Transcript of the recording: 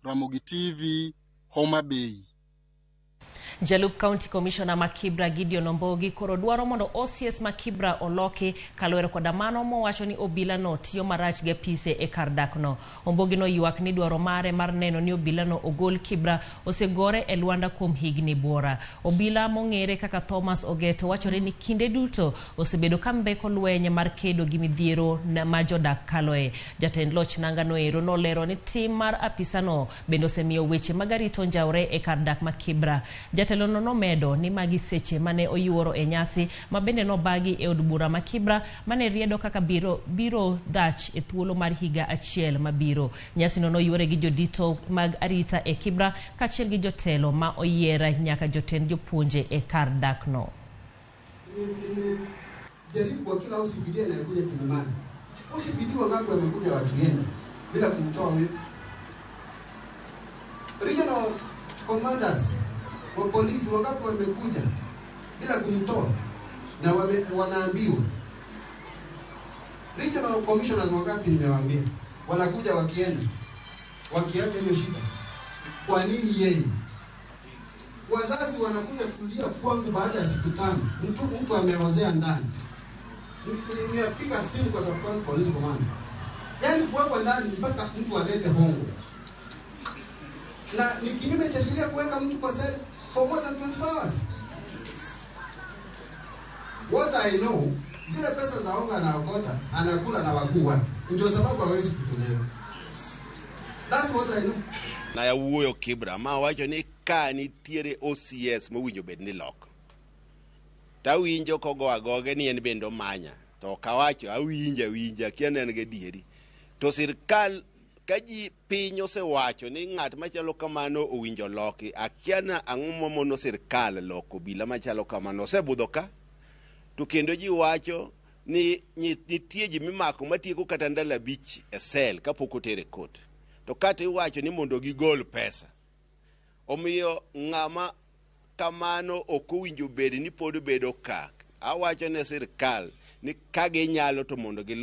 Ramogi TV, Homa Bay. Jalup County Commissioner ma Kibra Gideon Ombogi koro dwaro mondo OCS ma Kibra oloki kaluwore koda mano mowacho ni obila no tiyo marach gi apise e kar dakno. Ombogi noywak ni dwaro mare mar neno ni obila no ogol Kibra osegore e lwanda kuom higni buora. Obila mong'ere kaka Thomas Ogeto wachore ni kinde duto osebedo ka mbeko lweny mar kedo gi midhiero ma jodak kaloe. Jatend loch nanga noero nolero ni tim mar apisano bende osemiyo weche mag arita onjawre e kar dak ma Kibra. Jatelono nomedo ni magi seche mane oyuoro e nyasi ma bende nobagi e od bura ma Kibra mane riedo kaka biro, biro dhach e thuolo mar higa achiel mabiro. Nyasino noyuore gi jodito mag arita e Kibra kaachiel gi jotelo ma oyier nyaka jotend jopuonje e kar dakno. Nimejaribu kwa kila OCPD anayekuja Kilimani. OCPD wangapi wamekuja wakienda bila kumtoa huyu? Regional commanders wa polisi wangapi wamekuja bila kumtoa na wanaambiwa. Regional commissioners wangapi nimewaambia wanakuja wakienda wakiacha hiyo shida. Kwa nini yeye? Wazazi wanakuja kulia kwangu baada ya siku 5, mtu ameozea ndani. Nimepiga simu kwa sababu kwangu polisi command. Yaani kuwekwa ndani mpaka mtu alete hongo. Na ni kinyume cha sheria kuweka mtu kwa cell for more than 24 hours. What I know, zile pesa za hongo anaokota, anakula na wakuu wake. Ndio sababu hawezi kutolewa. That's what I know. Na awuoyo Kibra ma awacho ni ka nitiere OCS mowinjo bed ni loko. Tawinjo kogo agoge ni en bende omanya. To ok awacho, awinjo awinja, akia ni en gadieri. To sirkal ka ji piny osewacho ni ng'at machalo kamano owinjo loki, akia na ang'o mamono sirkal loko obila machalo kamano. Osebudho ka. To kendo ji wacho ni nitie ji mimako matieko kata ndalo 5 e sel kapok otere e court. To kata iwacho ni mondo gigol pesa. Omiyo ng'ama kamano ok owinjo bed ni pod bedo ka. Awacho ne sirkal ni ka ginyalo to mondo gilok.